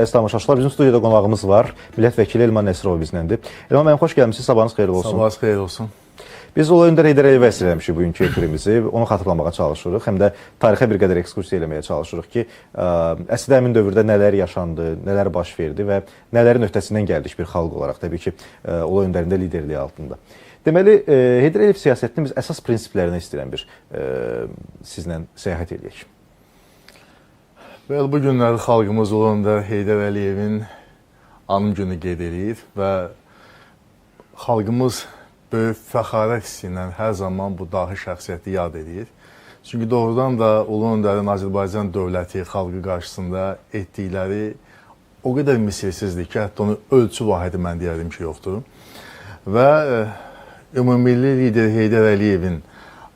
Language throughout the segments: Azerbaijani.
Əziz tamaşaçılar, bizim studiyada qonağımız var. Millət vəkili Elman Nəsirov bizləndir. Elman müəllim, xoş gəlmisiniz. Sabahınız xeyirli olsun. Sabahınız xeyir olsun. Biz Ulu Öndər Heydər Əliyevə əsr eləmişik bugünkü efirimizi. Onu xatırlamağa çalışırıq. Həm də tarixə bir qədər ekskursiya eləməyə çalışırıq ki, əslində həmin dövrdə nələr yaşandı, nələr baş verdi və nələrin öhdəsindən gəldik bir xalq olaraq, təbii ki, Ulu Öndərin də liderliyi altında. Deməli, Heydər Əliyev siyasətinin biz əsas prinsiplərini istəyirəm bir sizlə səyahət eləyək. Bəli, bu günləri xalqımız Ulu Öndər Heydər Əliyevin anım günü qeyd eləyir və xalqımız böyük fəxarət hissi ilə hər zaman bu dahi şəxsiyyəti yad edir. Çünki doğrudan da Ulu Öndərin Azərbaycan dövləti, xalqı qarşısında etdikləri o qədər misilsizdir ki, hətta onun ölçü vahidi mən deyərdim ki, yoxdur. Və ümummilli lider Heydər Əliyevin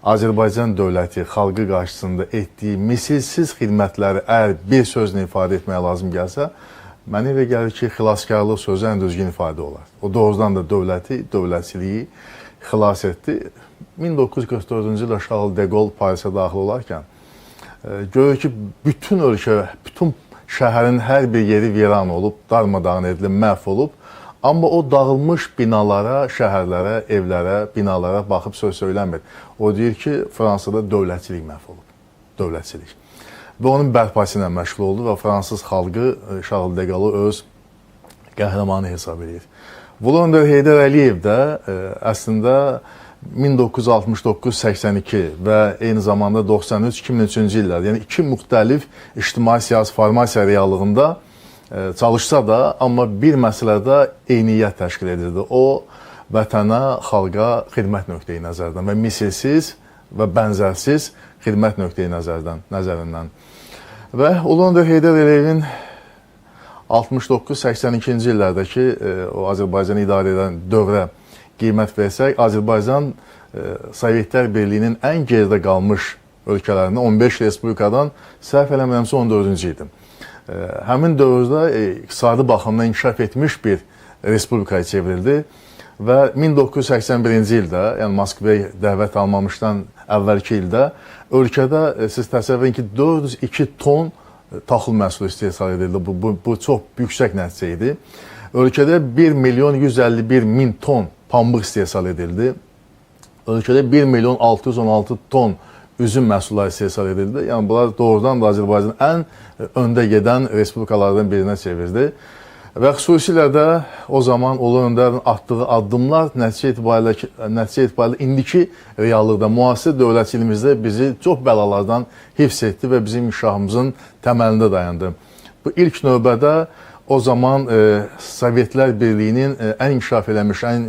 Azərbaycan dövləti, xalqı qarşısında etdiyi misilsiz xidmətləri əgər bir sözlə ifadə etməyə lazım gəlsə, mənə elə gəlir ki, xilaskarlıq sözü ən düzgün ifadə olar. O doğrudan da dövləti, dövlətçiliyi xilas etdi. 1944-cü ildə Charles de Gaulle Parisə daxil olarkən görür ki, bütün ölkə, bütün şəhərin hər bir yeri viran olub, darmadağın edilib, məhv olub. Amma o dağılmış binalara, şəhərlərə, evlərə, binalara baxıb söz söyləmir. O deyir ki, Fransada dövlətçilik məhv olub. Dövlətçilik. Və onun bərpası ilə məşğul oldu və fransız xalqı Charles de Gaulle öz qəhrəmanı hesab edir. Ulu Öndər Heydər Əliyev də əslində 1969-82 və eyni zamanda 93-2003-cü illər, yəni iki müxtəlif ictimai-siyasi formasiya reallığında çalışsa da, amma bir məsələdə eyniyyət təşkil edirdi. O, vətənə, xalqa xidmət nöqteyi nəzərdən və misilsiz və bənzərsiz xidmət nöqteyi nəzərindən. Və Ulu Öndər Heydər Əliyevin 69-82-ci illərdəki o Azərbaycanı idarə edən dövrə qiymət versək, Azərbaycan Sovetlər Birliyinin ən geridə qalmış ölkələrindən 15 respublikadan səhv eləmirəmsə 14-cü idi. Həmin dövrdə iqtisadi baxımdan inkişaf etmiş bir respublikaya çevrildi və 1981-ci ildə, yəni Moskvaya dəvət almamışdan əvvəlki ildə ölkədə siz təsəvvür edin ki, 402 ton taxıl məhsulu istehsal edildi. Bu çox yüksək nəticə idi. Ölkədə 1 milyon 151 min ton pambıq istehsal edildi. Ölkədə 1 milyon 616 ton üzüm məhsulları istehsal edildi. Yəni bunlar doğrudan da Azərbaycanın ən öndə gedən respublikalardan birinə çevirdi. Və xüsusilə də o zaman Ulu Öndərin atdığı addımlar nəticə itibarilə indiki reallıqda, müasir dövlətçiliyimizdə bizi çox bəlalardan hifz etdi və bizim inkişafımızın təməlində dayandı. Bu ilk növbədə o zaman Sovetlər Birliyinin ən inkişaf eləmiş, ən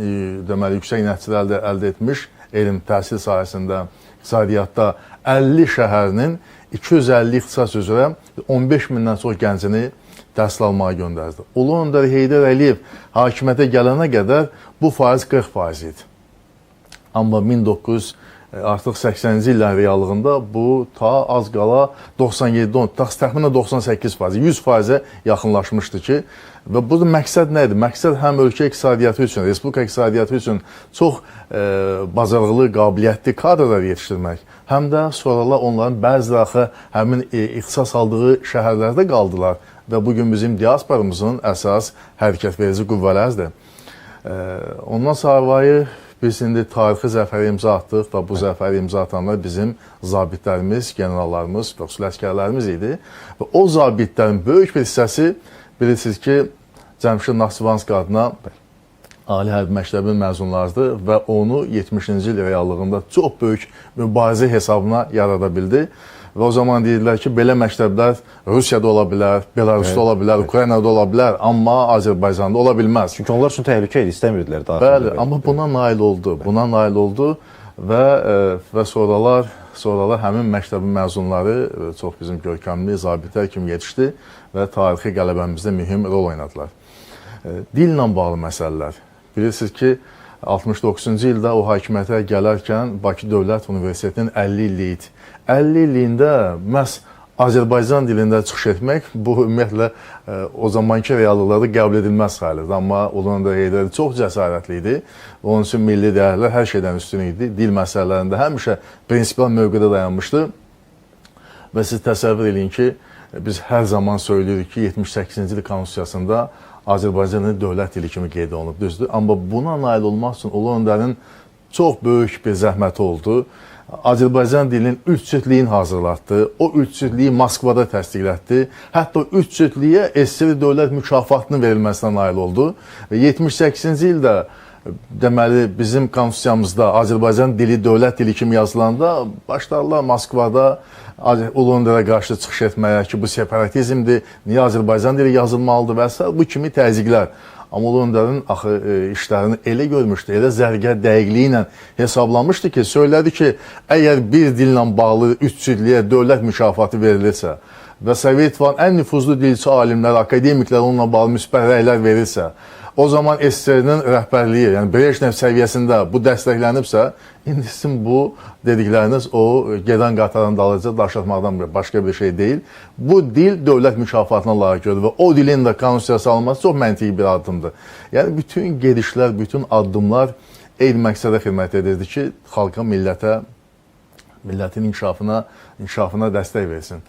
deməli yüksək nəticələr əldə etmiş elm, təhsil sahəsində, iqtisadiyyatda 50 şəhərinin 250 ixtisas üzrə 15 mindən çox gəncini təhsil almağa göndərdi. Ulu Öndər Heydər Əliyev hakimiyyətə gələnə qədər bu faiz 40% idi. Amma 1980-ci illərin reallığında bu ta az qala 97, təxminən 98%, 100%-ə yaxınlaşmışdı ki, və burada məqsəd nə idi? Məqsəd həm ölkə iqtisadiyyatı üçün, respublika iqtisadiyyatı üçün çox bacarıqlı, qabiliyyətli kadrlar yetişdirmək, həm də sonralar onların bəziləri axı həmin ixtisas aldığı şəhərlərdə qaldılar və bugün bizim diasporamızın əsas hərəkət verici qüvvələridir. Ondan sonra biz indi tarixi zəfərə imza atdıq və bu zəfərə imza atanlar bizim zabitlərimiz, generallarımız və xüsusi əsgərlərimiz idi. Və o zabitlərin böyük bir hissəsi bilirsiniz ki, Cəmşid Naxçıvanski adına Ali Hərbi Məktəbin məzunlarıdır və onu 70-ci il reallığında çox böyük mübarizə hesabına yarada bildi. Və o zaman deyirdilər ki, belə məktəblər Rusiyada ola bilər, Belarusda ola bilər, Ukraynada ola bilər, amma Azərbaycanda ola bilməz. Çünki onlar üçün təhlükə idi, istəmirdilər daxildə. Bəli, amma buna nail oldu. Buna nail oldu və sonralar həmin məktəbin məzunları çox bizim görkəmli zabitlər kimi yetişdi və tarixi qələbəmizdə mühüm rol oynadılar. Dillə bağlı məsələlər. Bilirsiniz ki, 69-cu ildə o hakimiyyətə gələrkən Bakı Dövlət Universitetinin 50 illiyi idi. 50 illiyində məhz Azərbaycan dilində çıxış etmək bu ümumiyyətlə o zamanki reallıqlarda qəbul edilməz sayılırdı. Amma Ulu Öndər Heydər çox cəsarətli idi. Onun üçün milli dəyərlər hər şeydən üstün idi. Dil məsələlərində həmişə prinsipial mövqedə dayanmışdı. Və siz təsəvvür edin ki, Biz hər zaman söyləyirik ki, 78-ci il Konstitusiyasında Azərbaycan dili dövlət dili kimi qeyd olunub, düzdür? Amma buna nail olmaq üçün Ulu Öndərin çox böyük bir zəhməti oldu. Azərbaycan dilinin üç cildliyini hazırlatdı. O üç cildliyi Moskvada təsdiqlətdi. Hətta üç cildliyə SSR dövlət mükafatının verilməsinə nail oldu. Və 78-ci ildə deməli bizim konstitusiyamızda Azərbaycan dili dövlət dili kimi yazılanda başladılar Moskvada Ulu Öndərə qarşı çıxış etməyə ki, bu separatizmdir, niyə Azərbaycan dili yazılmalıdır və s. bu kimi təzyiqlər. Amma Ulu Öndərin axı işlərini elə görmüşdü, elə zərgər dəqiqliyi ilə hesablamışdı ki, söylədi ki, əgər bir dillə bağlı üç cildliyə dövlət mükafatı verilirsə və Sovet İttifaqının ən nüfuzlu dilçi alimləri, akademiklər onunla bağlı müsbət rəylər verirsə, o zaman SSR-nin rəhbərliyi, yəni Brejnev səviyyəsində bu dəstəklənibsə, indi sizin bu dedikləriniz o gedən qatarın dalınca daş atmaqdan başqa bir şey deyil. Bu dil dövlət mükafatına layiq gördü və o dilin də konstitusiyası alınması çox məntiqi bir addımdır. Yəni bütün gedişlər, bütün addımlar eyni məqsədə xidmət edirdi ki, xalqa, millətə, millətin inkişafına dəstək versin.